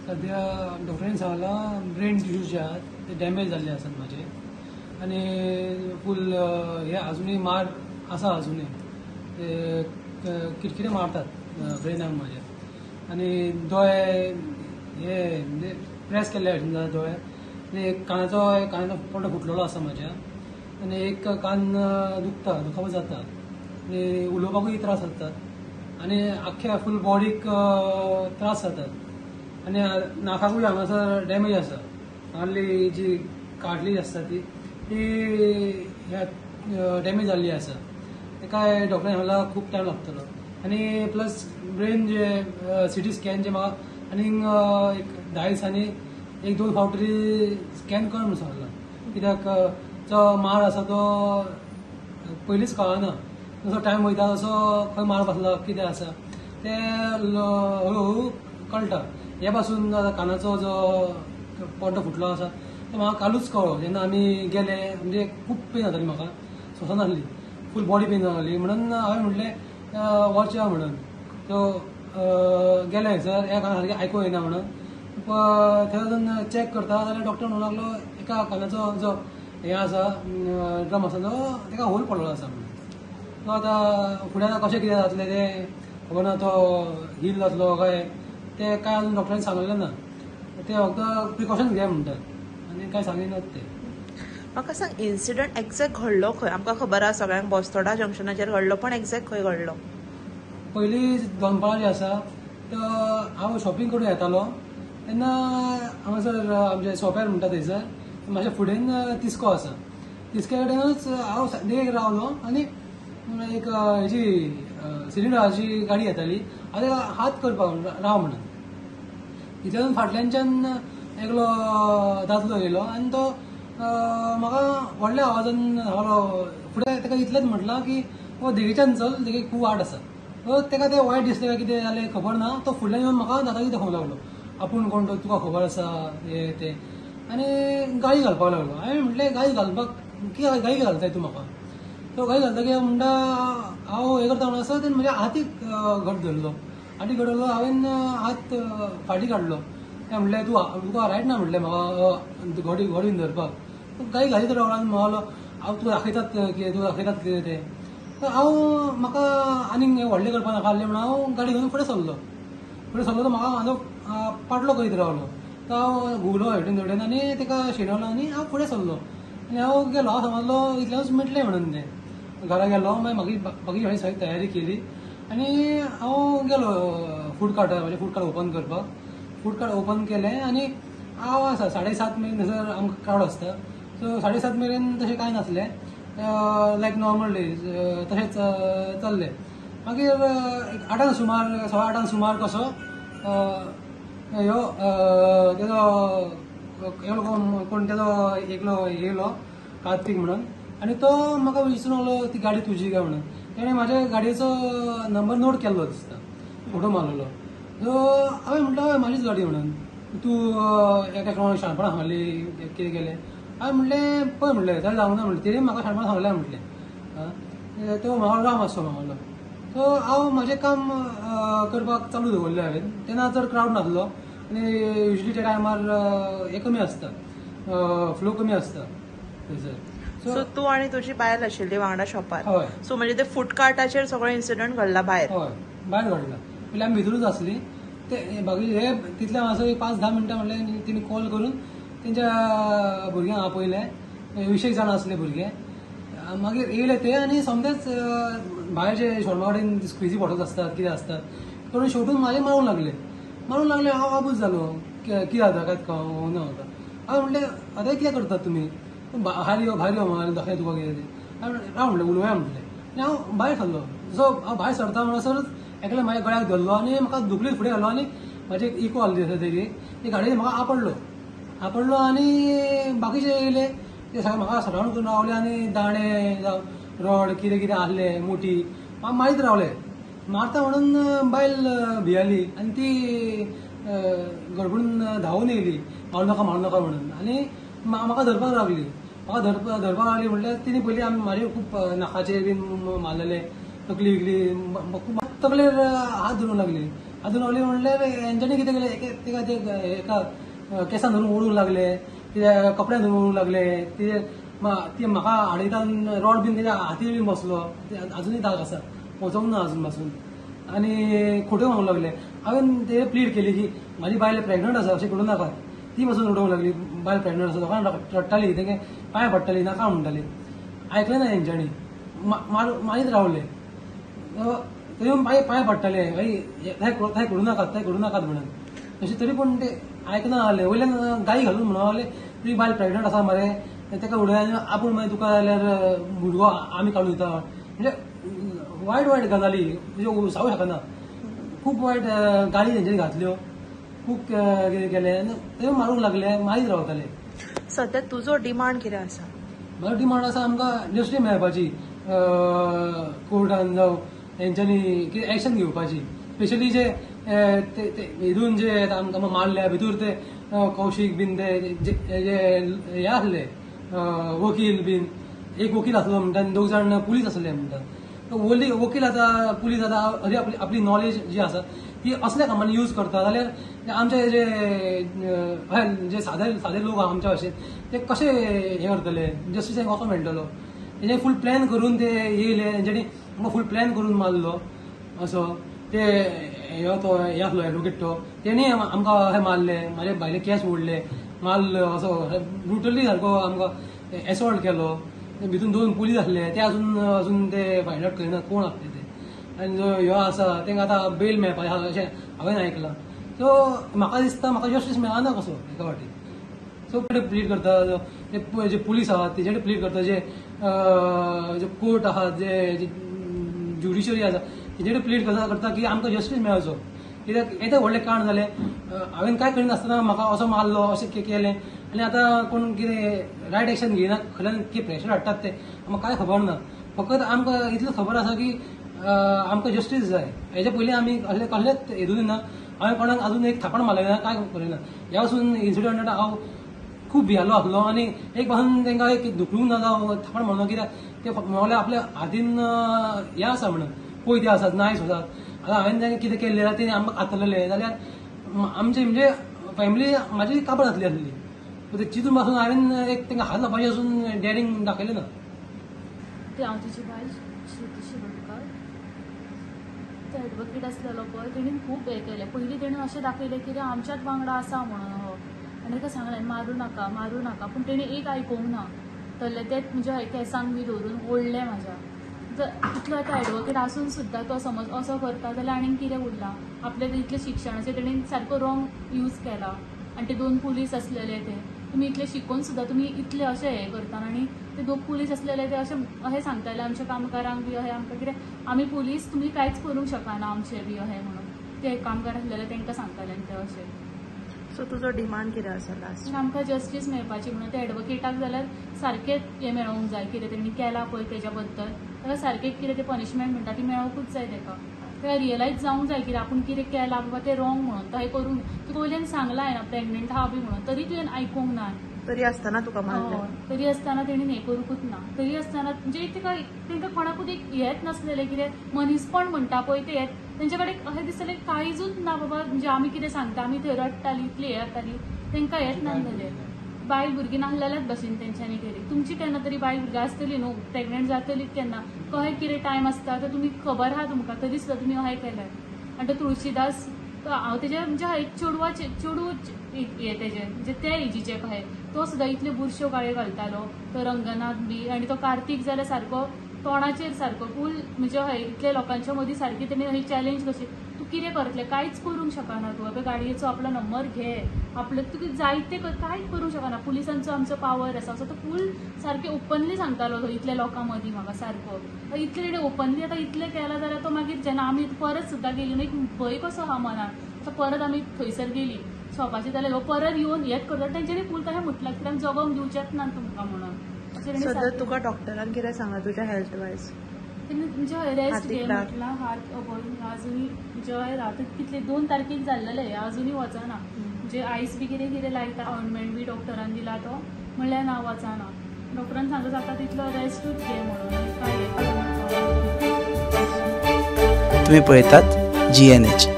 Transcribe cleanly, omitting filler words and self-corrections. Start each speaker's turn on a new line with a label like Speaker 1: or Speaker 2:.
Speaker 1: सद्या डॉक्टरांनी सांगलां ब्रेन टिश्यूज जे आहात ते डॅमेज जाल्ले आसात म्हाजे आनी फूल हे अजुनूय मार आसा, अजुनूय ते किटकिटे मारतात ब्रेनाक म्हाज्या आनी दोळे हे म्हणजे प्रेस केल्ले भशेन जाता दोळे आनी एक कानाचो पड्डो फुटलेलो आसा म्हाज्या आनी एक कान दुखता, दुखापत जाता आनी उलोवपाकूय त्रास जातात आनी आख्ख्या फूल बॉडीक त्रास जातात आनी नाकाकूय हांगासर डॅमेज आसा. हांगासरली जी काडली आसता ती ती डॅमेज जाल्ली आसा. तेकाय डॉक्टरान सांगला खूब टायम लागतलो आनी प्लस ब्रेन जे सिटी स्कॅन जे म्हाका आनीक एक 10 दिसांनी 1-2 फावट तरी स्कॅन कर म्हणून सांगला, कित्याक जो मार आसा तो पयलींच कळना, जसो टायम वयता तसो खंय मार बसला कितें आसा तें हळू हळू कळटा. हे पासून कानाचो जो पड्डो फुटलो आसा तो म्हाका कालूच कळ्ळो जेन्ना आमी गेले, म्हणजे खूब पेन जाताली म्हाका, सोंसनासली, फूल बॉडी पेन जाताली म्हणून हांवें म्हटलें वचया म्हणून. सो गेले हयसर ह्या काना सारकें आयकूंक येना म्हणून थंय वचून चॅक करता जाल्यार डॉक्टर म्हणूंक लागलो एका कानाचो जो हें आसा ड्रम आसा तो ताका होल पडलेलो आसा म्हणून. तो आतां फुडें आतां कशें कितें जातलें तें खबर ना, तो हील जातलो काय ते काय अजून डॉक्टरांनी सांगलें ना, ते फक्त प्रिकॉशन घे म्हणटात आनी काय सांगिनात ते.
Speaker 2: म्हाका सांग इन्सिडंट एग्जॅक्ट घडलो खंय? आमकां खबर आसा सगळ्यांक बस्तोडा जंक्शनाचेर घडलो, पण एग्जॅक्ट खंय घडलो?
Speaker 1: पयलीं दनपारां जें आसा तो हांव शॉपिंग करून येतालो तेन्ना हांगासर आमचे सोप्यार म्हणटा थंयसर म्हाज्या फुडेन तिस्को आसा, तिस्क्या कडेनूच हांव देगेक रावलो आनी एक हेजी सिलिंडराची गाडी येताली, हांव ताका हात करपाक राव म्हणून. इतल्यान फाटल्यानच्यान एकलो दादलो येयलो आनी तो म्हाका व्हडल्या आवाजान सांगलो, फुडें ताका इतलेंच म्हटलां की हो देगेच्यान चल, देगेक खूब वाट आसा. सो ताका तें वायट दिसलें काय कितें जालें खबर ना, तो फुडल्यान येवन म्हाका दादागिरी दाखोवंक लागलो, आपूण कोण तो तुका खबर आसा हें तें, आनी गाळी घालपाक लागलो. हांवें म्हटलें गाळी घालपाक कित्याक गाळी घालताय तूं म्हाका? तो गाळी घालता की म्हणटा हांव हें करता म्हणून आसा, तेणें म्हज्या हातीक घट धरलो, हातीक घट धरलो, हांवें हात फाटीं काडलो. तें म्हणलें तूं तुका रायट ना म्हणलें म्हाका घोडी घोडीन धरपाक. गाळी घालीत रावलो आनी म्हणलो हांव तुका दाखयतात कितें, तुका दाखयतात कितें तें. हांव म्हाका आनीक व्हडलें करपाक नाका आसलें म्हणून हांव गाडी घेवन फुडें सरलो. फुडें सरलो तो म्हाका म्हाजो पाटलो करीत रावलो, तो हांव घुंवलो हेवटेन तेवटेन आनी ताका शेणवलो आनी हांव फुडें सरलो आनी हांव गेलो. हांव समजलो इतल्यानूच मेटलें म्हणून तें. घरा गेलो, मागीर म्हाजी बाकीची सगळी तयारी केली आनी हांव गेलो फूड कार्टार, म्हाजें फूड कार्ट ओपन करपाक. फूड कार्ट ओपन केलें आनी हांव आसा 7:30 मेरेन थंयसर आमकां क्रावड आसता, सो 7:30 मेरेन तशें कांय नासलें, लायक नॉर्मल डेज तशेंच चल्लें. मागीर एक 8 सुमार 8:15 सुमार कसो ह्यो तेजो एकलो कोण तेजो एकलो येयलो कार्तीक म्हणून आनी तो म्हाका विचारूंक लागलो ती गाडी तुजी काय म्हणून. तेणें म्हाज्या गाडयेचो नंबर नोट केल्लो दिसता, फोटो मारलेलो. सो हांवें म्हटलें हय म्हाजीच गाडी म्हणून. तूं एका कोणाक शाणपणां सांगली कितें केलें? हांवें म्हटलें पळय म्हटलें जाल्यार जावंक ना म्हटलें, तेणें म्हाका शाणपणां सांगलें म्हटलें. तो म्हाका राव मातसो म्हणलो. सो हांव म्हाजें काम करपाक चालू दवरलें हांवें. तेन्ना चड क्रावड नासलो आनी युजली त्या टायमार हें कमी आसता, फ्लो कमी आसता थंयसर.
Speaker 2: सो तूं आनी तुजी बायल आशिल्ली वांगडा शॉपार?
Speaker 1: हय.
Speaker 2: सो म्हणजे ते फूड कार्टाचेर सगळो इन्सिडंट घडला भायर?
Speaker 1: हय भायर घडला. पयलीं आमी भितरूच आसली, ते बाकी हे तितले हांगासर एक 5-10 मिनटां म्हणल्यार तेणी कॉल करून तेंच्या भुरग्यांक आपयलें, 20 जाणां आसले भुरगे. मागीर येयले ते आनी सोमतेच भायर जे शॉर्मा कडेन स्क्विजी बॉटल्स आसतात कितें आसतात करून शेवटून म्हाजेर मारूंक लागले, मारूंक लागले. हांव आबूज जालो, कितें जाता कांयच कळना म्हाका. हांवें म्हटलें आतां कितें करतात तुमी, भायर यो भायर यो म्हाका दाखय तुका कितें तें. हांवें राव म्हटलें उलोवया म्हटलें आनी हांव भायर सरलो. जसो हांव भायर सरता म्हणसरच एकल्या म्हाज्या गळ्याक धरलो आनी म्हाका धुकलीत फुडें घालो आनी म्हाजी एक इको आसली आसा तेजी, ती गाडयेन म्हाका आपडलो, आपडलो आनी बाकीचे येयले ते सगळे म्हाका सरावंड करून रावले आनी दाणे जावं रॉड कितें कितें आसले मोटी म्हाका मारीत रावले. मारता म्हणून बायल भियाली आनी ती गडबडून धांवून येयली, मारू नाका मारू नाका म्हणून, आनी म्हाका धरपाक लागली. म्हाका धरपाक लागली म्हणल्यार तिणें पयलीं आमी म्हाजे खूब नाकाचेर बीन मारलेले, तकली विकली, खूब तकलेर हात धरूंक लागली. आदून रावली म्हणल्यार हेंच्यांनी कितें केलें, तेका ते एका केसान धरून ओडूंक लागले, कित्याक कपड्यान धरून ओडूंक लागले. ते म्हाका आडयता रॉड बीन तेच्या हातीर बीन बसलो, ते अजुनूय दाग आसा, वचोंक ना अजून पासून. आनी खोट्यो मारूंक लागले. हांवें ते प्लीड केली की म्हाजी बायल प्रेग्नंट आसा, अशें करूं नाका. ती पासून रडोवंक लागली, बायल प्रेग्नंट आसा, लोकांक रडटाली, तेंगे पांय पडटाली, नाका म्हणटाली. आयकलें ना हेंच्यांनी, मारीत रावले. तरी पांय पांय पडटाले, थंय करूं नाकात, थंय करूं नाकात म्हणून. तशें तरी पूण ते आयकना जाले. वयल्यान गाळी घालून म्हणून लागले, तुजी बायल प्रेग्नंट आसा मरे, ताका उडय आनी आपूण मागीर तुका जाल्यार भुरगो आमी काडून दिता. म्हणजे वायट वायट गजाली म्हणजे सांगूंक शकना. खूब वायट गाळी तेंच्यांनी घातल्यो, खूब कितें केलें, ते मारूंक लागले, मारीत रावताले.
Speaker 2: सद्या तुजो डिमांड कितें आसा?
Speaker 1: म्हजो डिमांड आसा आमकां जस्टीस मेळपाची, कोर्टान जावं तेंच्यांनी कितें एक्शन घेवपाची. स्पेशली जे हितून जे आमकां मारल्या भितर ते कौशीक बीन ते जे हे आसले वकील बीन, एक वकील आसलो म्हणटा आनी दोग जाण पुलीस आसले म्हणटा. वकील आतां पुलीस आतां अशी आपली नॉलेज जी आसा ती असल्या कामांनी यूज करता जाल्यार आमचे जे जे सादे सादे लोक आहा आमच्या भाशेन ते कशे हे करतले, जस्टीस कसो मेळटलो. तेंच्यांनी फूल प्लॅन करून ते येयले, तेंच्यांनी आमकां फूल प्लॅन करून मारलो असो. ते ह्यो तो हे आसलो एडवोकेट, तो तेणी आमकां अशें मारले, म्हाजे भायले केस ओडले, मारलो असो ब्रुटली सारको आमकां एसॉल्ट केलो. भितून 2 पुलीस आसले, ते अजून अजून ते फायंड आवट करिना कोण आसले ते. आनी जो ह्यो आसा तांकां आतां बेल मेळपाचें आसा अशें हांवें आयकलां. सो म्हाका दिसता म्हाका जस्टीस मेळना कसो एका वाटेन. सो प्लीड करता ते जे पुलीस आहात तेजे कडेन प्लीड करता, जे जे कोर्ट आहात, जे ज्युडिशरी आसा तेजे कडेन प्लीड करता की आमकां जस्टीस मेळचो. कित्याक येदें व्हडलें कांड जालें, हांवें कांय करिनासतना म्हाका असो मारलो, अशें केलें आनी आतां कोण कितें रायट एक्शन घेयना, खंयल्यान कितें प्रेशर हाडटात ते आमकां कांय खबर ना. फकत आमकां इतलें खबर आसा की आमकां जस्टीस जाय. हेच्या पयलीं आमी असले कसलेच हेतून ना, हांवें कोणाक अजून एक थापण मारलें ना, कांय करिना. ह्या वचून इन्सिडंट हांव खूब भियालो आसलो आनी एक पासून तांकां एक धुकलूंक ना जावं थापण मारलो, कित्याक ते म्हणल्यार आपल्या हातीन हें आसा म्हणून पयते आसात, नायस आसात. आतां हांवें तांकां कितें केल्लें जाल्यार तेणी आमकां कातरलेलें जाल्यार आमची म्हणजे फॅमिली म्हाजी काबार जातली आसली. ते चिंतून पासून हांवें एक तांकां हात लावपाचें अजून डॅरिंग दाखयलें ना.
Speaker 3: ते हांव तिची बायल श्रुती शिरोडकर. तो एडवोकेट आसलेलो पळय तेणीन खूब हें केलें. पयलीं तेणें अशें दाखयलें कितें आमच्याच वांगडा आसा म्हणून हो, आनी ताका सांगलें मारूं नाका मारूं नाका, पूण तेणें एक आयकूंक ना. तल्ले तेच म्हणजे केंसांक बी धरून ओडलें म्हाज्या. इतलो आतां एडवोकेट आसून सुद्दां तो समज असो करता जाल्यार आनीक कितें उरलां आपल्या इतलें शिक्षणाचें तेणें सारको रॉंग यूज केला. आनी ते 2 पुलीस आसलेले ते तुमी इतले शिकून सुद्दां तुमी इतले अशें हें करता. आनी ते 2 पुलीस आसलेले ते अशें अशें सांगताले आमच्या कामगारांक बी अशें आमकां कितें आमी पुलीस तुमी कांयच करूंक शकना आमचें बी अशें म्हणून ते कामगार आसलेले तांकां सांगताले आनी ते अशें.
Speaker 2: सो तुजो डिमांड कितें आसा लास्ट?
Speaker 3: आमकां जस्टीस मेळपाची म्हणून ते एडवोकेटाक जाल्यार सारकें हें मेळोंक जाय, कितें तेणी केलां पळय तेज्या बद्दल ताका सारकें कितें तें पनिशमेंट म्हणटा ती मेळोंकूच जाय ताका. ताका रियलायज जावंक जाय कितें आपूण कितें केलां बाबा तें रॉंग म्हणून तो हें करूंक. तुका वयल्यान सांगलां हांवें प्रेग्नंट आहा बी म्हणून, तरी तुवें आयकूंक ना.
Speaker 2: तरी आसतना तुका मारलें?
Speaker 3: तरी आसतना तेणीन हें करूंकूच ना. तरी आसतना म्हणजे ताका तांकां कोणाकूच एक हेंच नासलेलें कितें मनीसपण म्हणटा पळय तें हें तेंचे कडेन अशें दिसतालें कांयजूच ना बाबा. म्हणजे आमी कितें सांगता आमी थंय रडटालीं इतली हें जाताली तांकां हेंच नासलेलें. बायल भुरगीं नासलेल्याच भशेन तेंच्यांनी केली. तुमची केन्ना तरी बायल भुरगीं आसतली न्हू, प्रेग्नंट जातली केन्ना, कहें कितें टायम आसता तर तुमी खबर आहा तुमकां, तरी सुद्दां तुमी अशें केलें. आनी तो तुळशीदास हांव तेजे म्हणजे एक चेडवाचे चेडूं हें तेजें म्हणजे ते एजीचे कहें तो सुद्दां इतल्यो बुरश्यो गाळयो घालतालो. तो रंगनाथ बी आनी तो कार्तीक जाल्यार सारको तोंडाचेर सारको फूल म्हणजे हय इतल्या लोकांच्या मदीं सारकी तेणी अशी चॅलेंज कशी तूं कितें करतलें, कांयच करूंक शकना तूं, बाबा गाडयेचो आपलो नंबर घे, आपलो तुका जायते कर, कांयच करूंक शकना, पुलिसांचो आमचो पावर आसा असो तो फूल सारकें ओपनली सांगतालो तो इतल्या लोकां मदीं म्हाका सारको. इतले तेणें ओपनली आतां इतलें केलां जाल्यार तो मागीर जेन्ना आमी परत सुद्दां गेली न्हू एक भंय कसो आहा मनान, आतां परत आमी थंयसर गेली शॉपाचेर जाल्यार हो परत येवन हेच करता तेंच्यांनी फूल तशें म्हटलां कित्याक आमी जगोंक दिवचेच ना तुमकां म्हणून.
Speaker 2: सद्या तुका डॉक्टरान कितें सांगलां तुज्या हेल्थ वायज?
Speaker 3: म्हणजे रेस्ट घे म्हटलां, हात अजुनूय म्हणजे आतां कितले 2 तारखेक जाल्लेलें अजुनूय वचना, म्हणजे आयस बी कितें कितें लायता, ऑयंटमेंट बी डॉक्टरान दिला तो म्हणल्यार ना वचना. डॉक्टरान सांगता जाता तितलो रेस्टूच घे म्हणून. काय
Speaker 4: तुमी पळयतात GNH.